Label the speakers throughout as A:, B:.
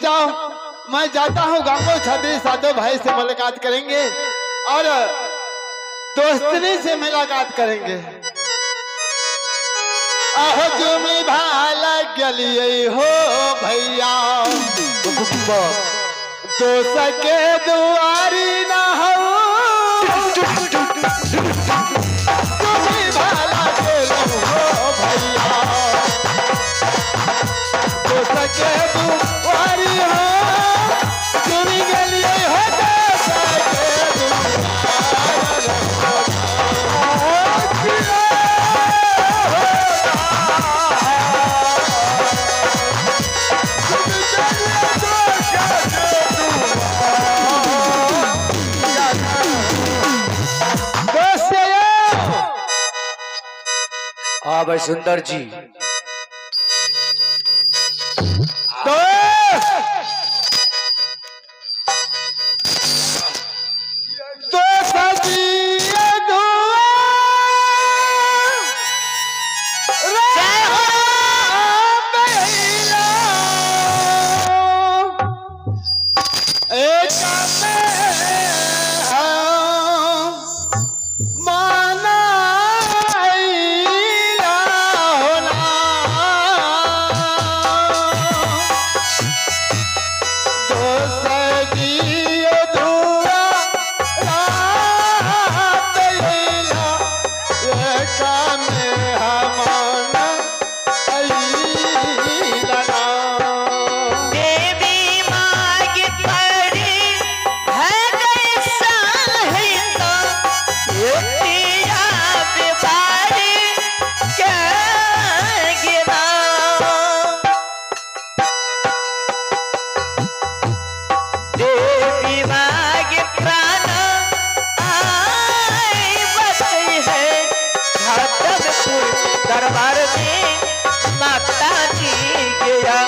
A: जाओ, मैं जाता हूँ गांगो छात्री साधु भाई से मुलाकात करेंगे और दोस्तनी से मुलाकात करेंगे। आहो जुमी भाला गलिए हो भैया, दोस्त के दुआरी ना हो, जुमी भाला गेलो हो भैया, दोस्त के दुआरी हो, जुमी गेलिए हो दोस्त के दुआरी। दोस्त यो
B: हाँ भाई सुंदर जी।
A: दोस्त दोस्त जी दुआ
C: देवी माग पड़ी है कैसा है तो युक्तिया बीमारी के गिरा। देवी माग प्राण आई बची है घाटमपुर दरबार में माता जी गया।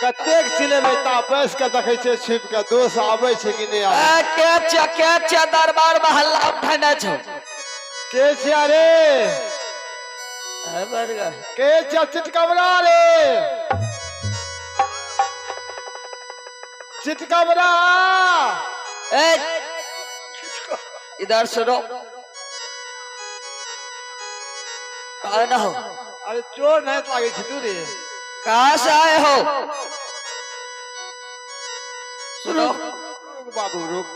A: कतेक चिलेबै ता बैस के देखै छियै छिप के दोष आबै छै कि नहि आबै।
C: के चा के चा दरबार में हल्ला उठेने छौ।
A: के छिया रे?
C: ए बरगा।
A: के छिया चिटकबरा रे? चिटकबरा।
C: ए इधर सुनो, कौन हो?
A: अरे चोर नहीं लागे छै तू रे।
C: कहाँ से आए हो? सुनो
A: रुक बाबू रुक।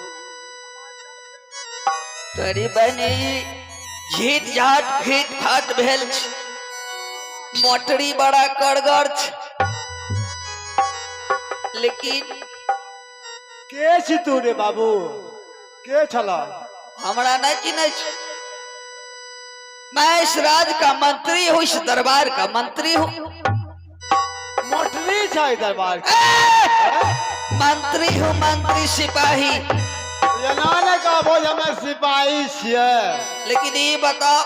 C: तोरी बहनी झीट झाट फीट फाट भेल छ, मोटरी बड़ा कड़गर छ, लेकिन
A: के छी तू रे बाबू? के छला?
C: हमरा नहीं चिन्है छ। मैं इस राज का मंत्री हूँ, इस दरबार का मंत्री हूँ।
A: मोटरी छै दरबार के।
C: मंत्री हूँ, मंत्री सिपाही।
A: एना ने कहबो जे हमे सिपाही छियै।
C: लेकिन ये बताओ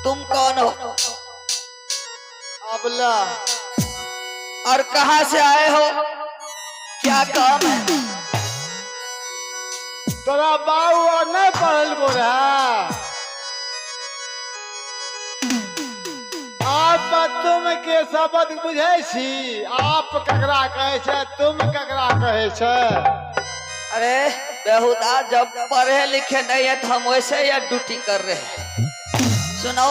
C: तुम कौन हो
A: अबला
C: और कहाँ से आए हो, क्या काम है?
A: तोरा बाबू और नहीं पढ़ल को रहे। आप तुम के शब्द बुझै छी? आप ककरा कहै छै, तुम ककरा रहे छे।
C: अरे बेहुदा, जब पढ़े लिखे नहीं है तो हम वैसे ही ड्यूटी कर रहे हैं। सुनो।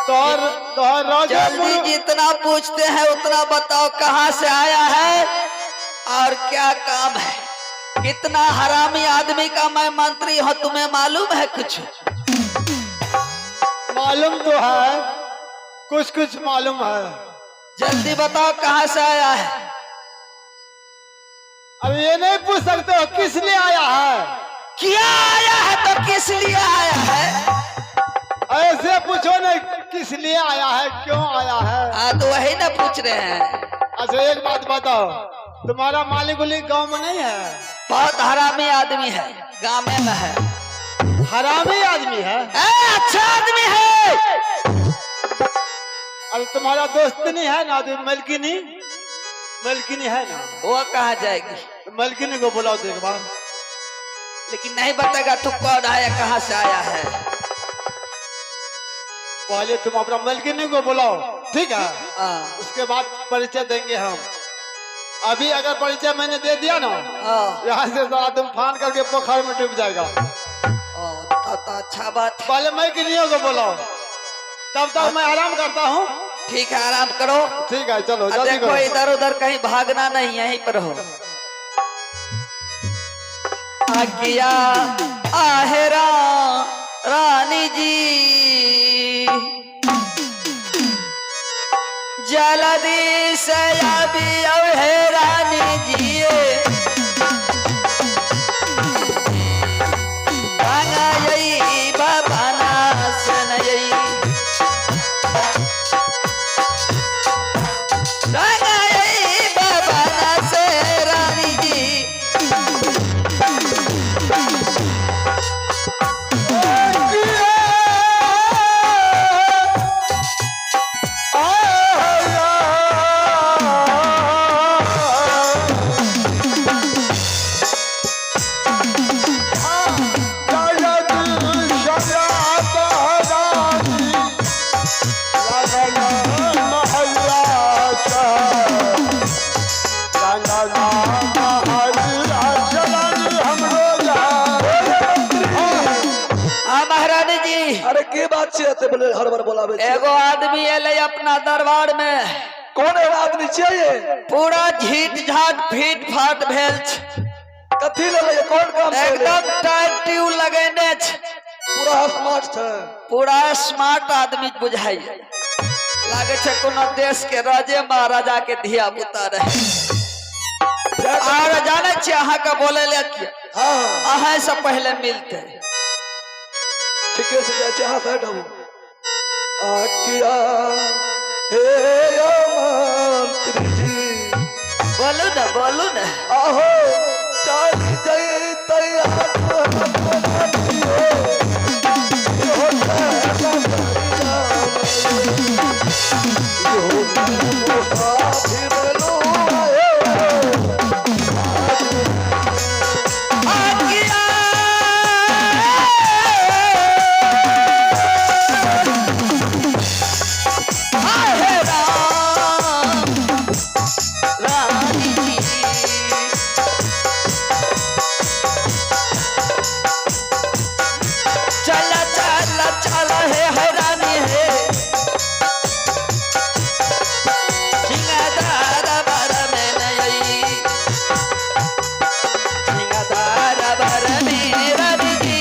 A: तोहर तोहर राजा
C: जल्दी जितना पूछते हैं उतना बताओ, कहाँ से आया है और क्या काम है? कितना हरामी आदमी का मैं मंत्री हूँ, तुम्हें मालूम है कुछ?
A: मालूम तो है, कुछ कुछ मालूम है।
C: जल्दी बताओ, कहाँ से आया है?
A: अब ये नहीं पूछ सकते हो किस लिए आया है?
C: क्या आया है तो किस लिए आया है?
A: ऐसे पूछो ना, किस लिए आया है, क्यों आया है।
C: हाँ, तो वही ना पूछ रहे हैं।
A: अच्छा, एक बात बताओ, तुम्हारा मालिक उलिक गांव में नहीं है?
C: बहुत हरामी आदमी है, गाँव में है।
A: हरामी आदमी है?
C: ए, अच्छा आदमी है।
A: अरे, तुम्हारा दोस्त नहीं है ना तो मलकिनी, मलकिनी है ना?
C: वो कहाँ जाएगी?
A: तो मलकिनी को बुलाओ तो एक बार।
C: लेकिन नहीं बताएगा तू कौन आया, कहाँ से आया है।
A: पहले तुम अपना मलकिनी को बुलाओ, ठीक है?
C: हाँ।
A: उसके बाद परिचय देंगे हम। अभी अगर परिचय मैंने दे दिया ना, यहाँ से सारा तुम फान करके पोखर में डूब जाएगा।
C: ओ, तो अच्छा बात है।
A: पहले मलकिनियों को बुलाओ, तब तक मैं आराम करता हूँ।
C: ठीक है, आराम करो।
A: ठीक है, चलो।
C: और
A: जल्दी
C: देखो,
A: करो।
C: इधर उधर कहीं भागना नहीं, यहीं पर हो। आज्ञा आहेरा रानी जी, जल्दी से अभी हे रानी जी, गंगा यही बाबा नासन यही, गंगा यही बाबा नासे रानी जी। हाँ महारानी जी।
B: अरे, के बात छै एते बोले हर बार बोलाबै छियै?
C: एगो आदमी एले अपना दरबार में।
B: कोन एहन आदमी छियै ये?
C: पूरा झीट झाट फीट फाट भेल छै।
B: कथी लेलै, कोन काम से एलै?
C: एकदम टायर ट्यूब लगेने छै।
B: पूरा स्मार्ट छै।
C: पूरा स्मार्ट आदमी बुझाइ लागे छै, कोनो देश के राजे महाराजा के धिया पुता रहे। और जाने छियै, अहाँके बोले ले किया?
B: हाँ।
C: अहाँ से पहले मिलते।
B: ठीके छै, जाइ छै, अहाँ साइड आबू। आज्ञा हे मंत्री जी।
C: बोलू ने, बोलू ने।
B: आहो चल जैतै आगू। हो
C: आज्ञा आहे राम रानी जी, चला चला चला हे है रानी हे, सिंहदार बर में नई, सिंहदार बर में रानी जी।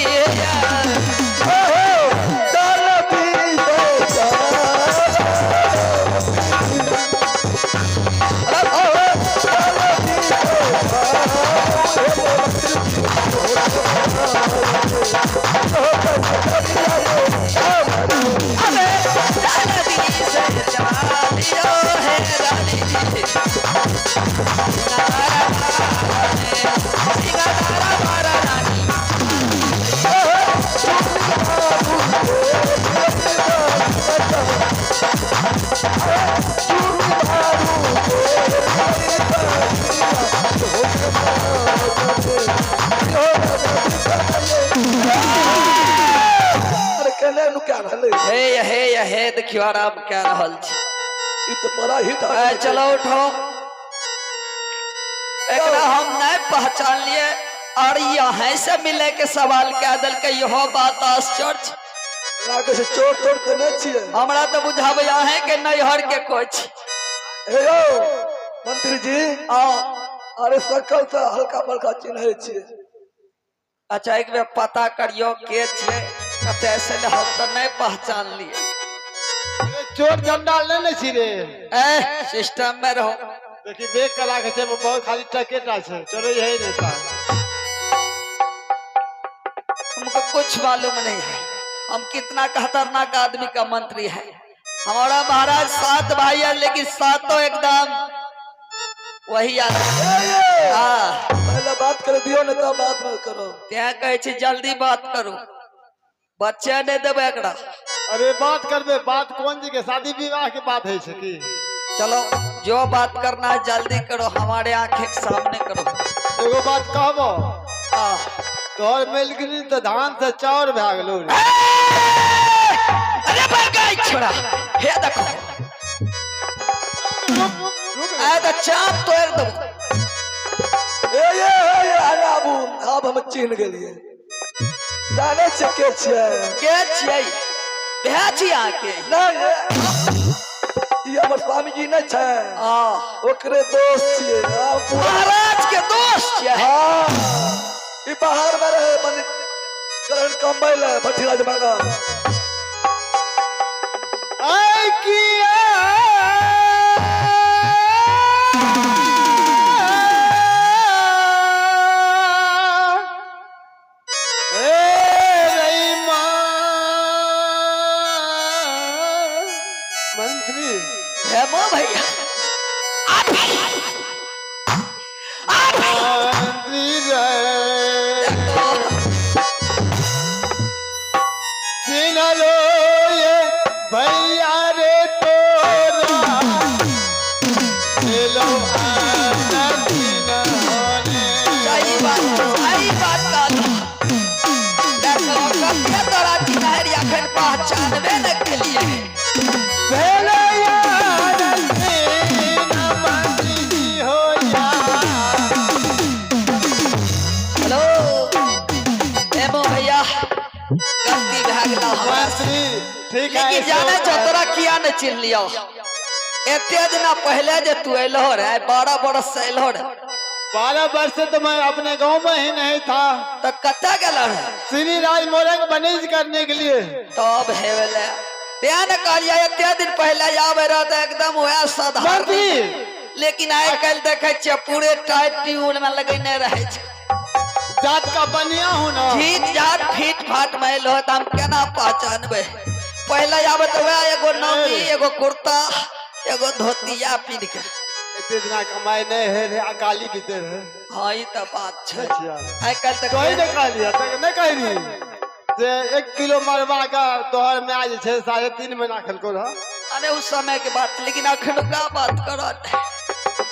C: अबे जल्दी से चलियो हे रानी जी, सिंहदार बर रानी।
B: अरे, केने नुका रहलै?
C: हे हे हे, देखियो, आराम कए रहल छी।
B: ई तऽ बड़ा हिट।
C: ए, चलो उठो। एकरा हम नहीं पहचान लिए और यहाँ से मिले के सवाल कह दिल के इहो बात आश्चर्य।
B: लागे छै चोर तोर तऽ नहि छियै।
C: हमरा तो बुझाबै अहें के नैहर के कोच।
B: हे यौ मंत्री जी।
C: आ
B: अरे सकल तऽ हल्का फल्का चिन्है छियै।
C: अच्छा एक बेर पता करियो के छियै कतऽ से ले, हम तो नहीं पहचान लिए।
A: अरे चोर चंडाल नहीं ने छी रे।
C: ए सिस्टम में रहो।
A: देखी बेग करा के छै बहुत खाली टकेटा छै चोरे यही नहीं था।
C: हमको कुछ मालूम नहीं है, हम कितना खतरनाक आदमी का मंत्री है। हमारा महाराज 7 भाई है लेकिन सातों एकदम वही आदमी। हाँ
B: पहले बात कर दियो नहीं तो बात मत करो।
C: त्या कहे छी जल्दी बात करू, बच्चा नहीं देबै एकरा।
A: अरे बात करबे बात कौन जी के शादी विवाह के बात है छै की?
C: चलो जो बात करना है जल्दी करो, हमारे आंखें के सामने करो।
A: एगो बात कहबो?
C: हाँ।
A: तोहर मिल गेली तो धान से चाउर भए गेलो रे।
C: अरे बगाई छोड़ा हे देखो आए तो चाप तोड़ दो।
B: ए ए ए अरे आबू आब हम चिन्ह गेलिए, जाने छियै के छियै।
C: के छियै? भए छी अहाँके?
B: नहीं ई हमर स्वामी जी नहीं छै।
C: आ
B: ओकरे दोस्त छियै। आ, पूरा
C: महाराज के दोस्त छियै।
B: हाँ ई बाहर में रहे बन करण कम्बल है भट्टी राज मांगा।
A: ऐ किया मंत्री
C: हेमो भैया
A: मंत्री रे चिन्हलो ये भैया रे तोरा लो आनंद होने।
C: सही बात, सही बात कहलहुँ। देखो कते तोरा चिन्है रहियै, अखन पहचानबे न केलियै।
A: भेलै आनंद मंत्री होया।
C: हेलो हेमो भैया गलती भए गेल हमरा से।
A: मंत्री ठीक है।
C: लेकिन जाने छौ तोरा किया नहीं चिन्ह लियौ? एते दिना पहले जे तू एलहो रे, 12 बरस से एलहो रे।
A: 12 वर्ष से तो मैं अपने गांव में ही नहीं था।
C: तो कतऽ गेल रहे?
A: श्री राज मोरंग बनिज करने के लिए।
C: तब हेवेले तें ने कहलियै एते दिन पहले आबे रह तऽ एकदम वएह साधारण।
A: मंत्री
C: लेकिन आइ काल्हि देखै छियै पूरे टाइट ट्यून में लगेने रहै छै।
A: जात का बनिया हूँ ना।
C: जीत जात फीट फाट में एलहो तऽ हम केना पहचानबै? पहले आबे तऽ वएह एगो नौकी एगो कुर्ता एगो धोतिया पीन के।
A: एते दिना कमाई नहीं है रे, अकाली बीते रहे।
C: हाँ ई तऽ बात छै।
A: नहीं
C: आइ काल्हि तऽ
A: तोही ने कहलियै तऽ नहीं कहली जे 1 किलो मरबा के तोहर माय जे छै 3.5 महीना खेलको रह।
C: अरे उस समय के बात, लेकिन अखनुका बात करत।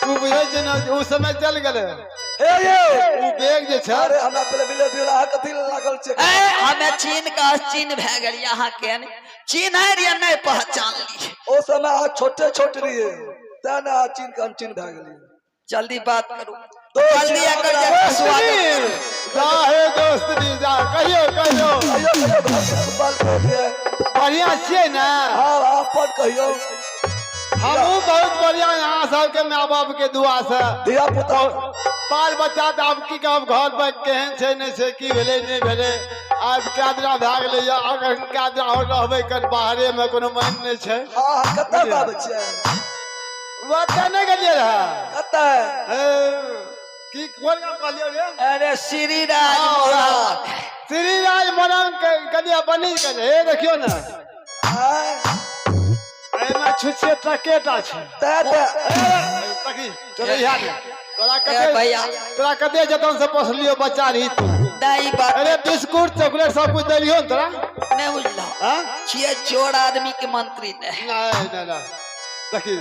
A: तू बुझै छै ने ओ समय चल गेलै।
B: हे ये
A: ओ बैग जे छै।
B: अरे हमरा पहले मिले दियो, अहाँ कथी लए लागल छै?
C: ए हमे चीन का चीन भए गेल, यहाँ के चिन्है रहियै नहीं पहचान लिए।
B: ओ समय अहाँ छोटे छोट रहियै तें ने अहाँ चीन के अनचीन भए गेलियै।
C: जल्दी बात करू,
B: दोस्त
C: जल्दी एकर जे स्वागत करू।
A: जा हे दोस्तनी जा, कहियो कहियो।
B: कहियो कहियो घर के बाल कहियो।
A: बढ़िया छियै ने?
B: हाँ अपन कहियो।
A: हमहूँ बहुत बढ़िया, यहाँ सबके माय बाप के दुआ से।
B: धिया पुता
A: बाल बच्चा तऽ आब की कहब, घर पर केहन छै नहि छै, की भेलै नहि भेलै, आब कए दिना भए गेलै या अगर कए दिना आओर रहबै कन बाहरे में, कोनो मान नहि छै।
B: हाँ हाँ कतऽ आबै छियै?
A: ओतऽ नहि गेलियै रहए।
B: कतऽ?
A: की कोन गाम कहलियै रे?
C: अरे श्री राज मोरंग।
A: श्री राज मोरंग कनिया बनी गेलै। हे देखियौ ने एहिमे छुच्छे टकेटा छै।
B: तैं तऽ
A: तकी तोरा इएह ने तोरा कते
C: भैया।
A: तोरा कते जतन से पोसलियो बच्चा रही तू।
C: नहीं बात।
A: अरे बिस्कुट चॉकलेट सब कुछ देलियो ने तोरा?
C: नहीं बुझलो।
A: हाँ?
C: छियै चोर आदमी के मंत्री ने।
A: नहीं नहीं नहीं देखी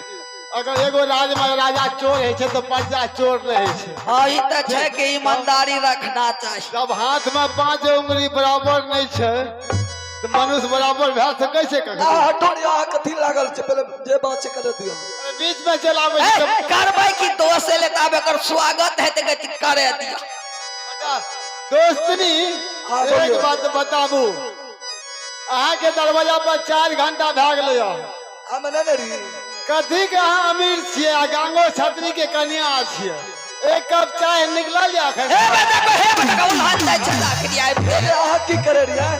A: अगर एगो राज में राजा चोर है छै तो प्रजा चोर नहीं छै।
C: हाँ ई तऽ छै कि ईमानदारी रखना चाहिए।
A: जब हाथ में 5 उंगली बराबर नहीं छै तो मनुष्य बराबर भए सकै छै कखनो?
B: हटो रे, अहाँ कथी लागल छै? पहले जे बात छै करे दियो।
A: बीच में चल आबै
C: ए,
A: छी तऽ-
C: करबै की दोस्त एले तऽ आब एकर स्वागत हेतै गति करे दियौ।
A: अच्छा, दोस्तनी
B: हाँ,
A: एक
B: बोलियौ।
A: बात बताबू, अहाँके दरवाजा पर 4 घंटा भए गेलै हँ।
B: हम नहि ने रही।
A: कथी के अहाँ अमीर छियै आ गांगो छत्री के कनिया छियै? एक कप चाय निकलल या एखन?
C: हे बेटा को, हे बेटा को, उल्हन जाइ छै आखिरी आबि गेल।
B: ए, अहाँ की करे रहियै?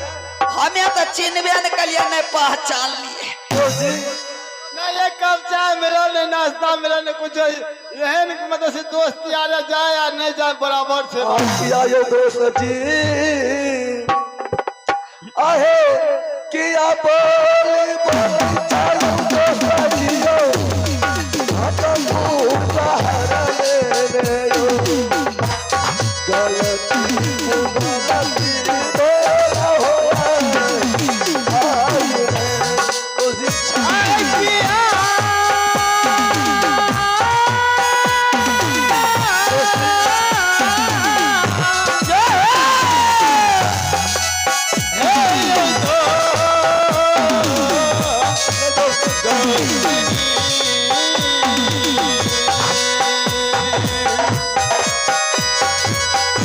C: हमे तऽ चिन्हबे नहि कलियै, नहि पहचान लिए।
B: दोस्त जी
A: नहीं एक कप चाय मिलल, नहीं नाश्ता मिलल, नहीं कुछ। एहन मतलब से दोस्त यार जाए या नहीं जाए बराबर छै।
B: आ किया यो दोस्त जी, आहे किया बोली बोली चालू दोस्त जी यो, हटम सहारा लेने यो, गलती गलती बोला हो आई रे दोस्त जी।
A: आय किया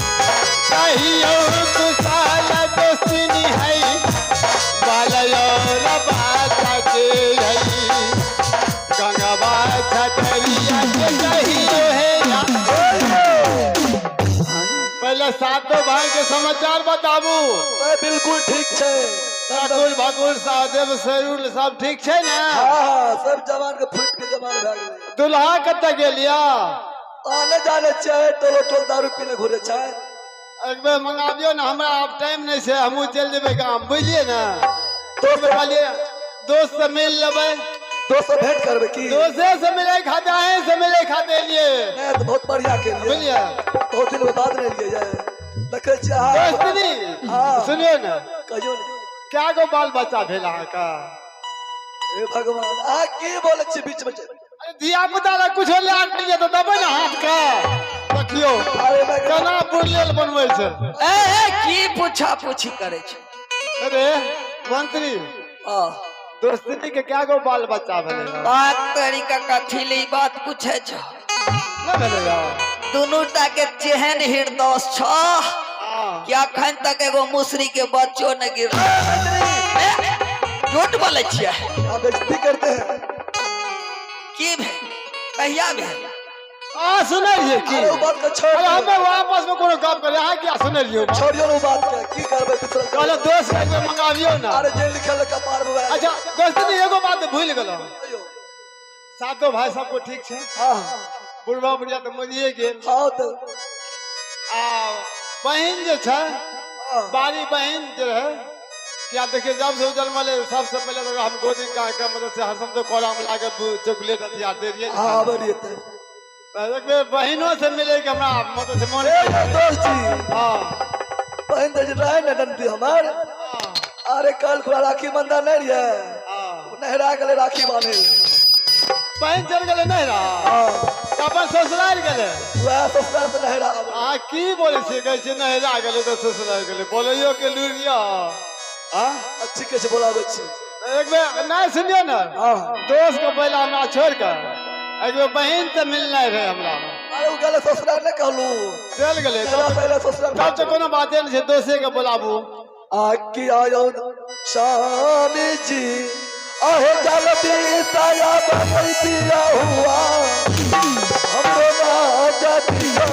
A: कहियो कुशाल दोस्ती है बालयोर बात के है, गंगवा छतरिया के कहियो है या। पहले सातों भाई के समाचार बताबू।
B: से बिल्कुल ठीक छै।
A: ठाकुर भाकुर सहदेव सरुल सब ठीक छै ने?
B: हाँ हाँ, सब जवान के फूट के जवान भए गेलै।
A: दुल्हा कतऽ गेल या?
B: आने जाने छै, टोलो टोल दारू पीने घुरे छै।
A: एक बेर मंगाबियौ ने, हमरा आब टाइम नहि छै, हमहूँ चलि जेबै गाम, बुझलियै ने?
B: दोस्त
A: कहलियै दोस्त से मिल लेबै।
B: दोस्त से भेंट करबै की?
A: दोसे से मिले खाते, अहें से मिले खाते एलियै।
B: नहीं तो बहुत बढ़िया के लिए।
A: बुझलियै?
B: बहुत दिन बाद नहीं लिए जाए, देखै छियै अहाँ।
A: दोस्तनी
B: हाँ।
A: सुनियौ ने।
B: कहियौ ने।
A: क्या गो बाल बच्चा भेल अहाँके?
B: हे भगवान, अहाँ की बोलै छी बीच में?
A: अरे धिया पुता लए कुछो लए के लिए तऽ देबै ने हाथ के, देखियौ
B: अरे मैं
A: केना बुड़लेल बनबै छै।
C: ए ए, की पूछा पूछी करै छै?
A: अरे मंत्री,
C: आ,
A: दोस्तनी के क्या गो बाल बच्चा भेलै हँ?
C: बात तरीका कथी ले ई बात पूछे छ?
A: नहि भेलै हँ?
C: दुनू टा के चेहन हृदय छ
A: हँ।
C: कि अखन तक एगो मुसरी के बच्चो नहि गिरल। ए, झूठ बोलै छियै?
B: आप बेइज्जती करते हैं।
C: की भेल, कहिया भेल?
A: अहाँ सुनै रहियै की?
B: अरे ओ बात के छोड़।
A: अरे हमे आपस में कोनो गप करी, अहाँ किया सुनै रहियै?
B: छोड़ियौ ने ओ बात के, की करबै बिसरल?
A: कहलहुँ दोस्त के एक बेर मंगाबियौ ने।
B: अरे जे लिखल है कपार में वएह।
A: अच्छा दोस्तनी, एगो बात भूलि गेलहुँ।
B: कहियौ।
A: सातो भाई सबको ठीक छै?
B: हाँ।
A: बुढ़बा बुढ़िया तऽ मरिए गेल।
B: हाँ तऽ।
A: आ बहिन जे छै,
B: हाँ।
A: बारी बहिन जे रहै, किया देखियौ जब से ओ जन्मलै सबसे पहिले तऽ ओकरा हम गोदी का के मतलब से हरदम तो कोरा में लाके चॉकलेट अथी आर दे रहियै।
B: हाँ, आबै रहियै तऽ।
A: तऽ एक बेर बहिनो से मिले के हमरा मतलब से मन।
B: ए यौ दोस्त जी।
A: हाँ।
B: बहिन तऽ जे रहै ने ननदी हमर,
A: हाँ।
B: अरे कल खुला राखी बंधन नहीं रहियै,
A: हाँ।
B: नहरा गेलै राखी बान्है।
A: बहिन चल गेलै नैहरा?
B: हाँ।
A: तऽ अपन ससुराल गेलै?
B: वएह ससुराल से नहरा आबै।
A: अहाँ की बोलै छियै? कहै छियै नैहरा गेलै तऽ ससुराल गेलै, बोलैयो के लूरि यऽ। हाँ?
B: ठीके छै, बोलाबै छी।
A: एक बेर नहि सुनियौ ने।
B: हाँ।
A: दोस्त के पहिले हमरा छोड़ि कऽ एक बेर बहिन से मिलनाइ रहै हमरा।
B: अरे ओ गेलै ससुराल, नहि कहलू?
A: चलि गेलै
B: नहरा
A: तब?
B: पहिले ससुराल।
A: तब तऽ कोनो बाते नहि छै, दोसे के बोलाबू।
B: आ किया यौ स्वामी जी, अहे जल बिसाया बनैतिया हुआ हमरो ना जतिया।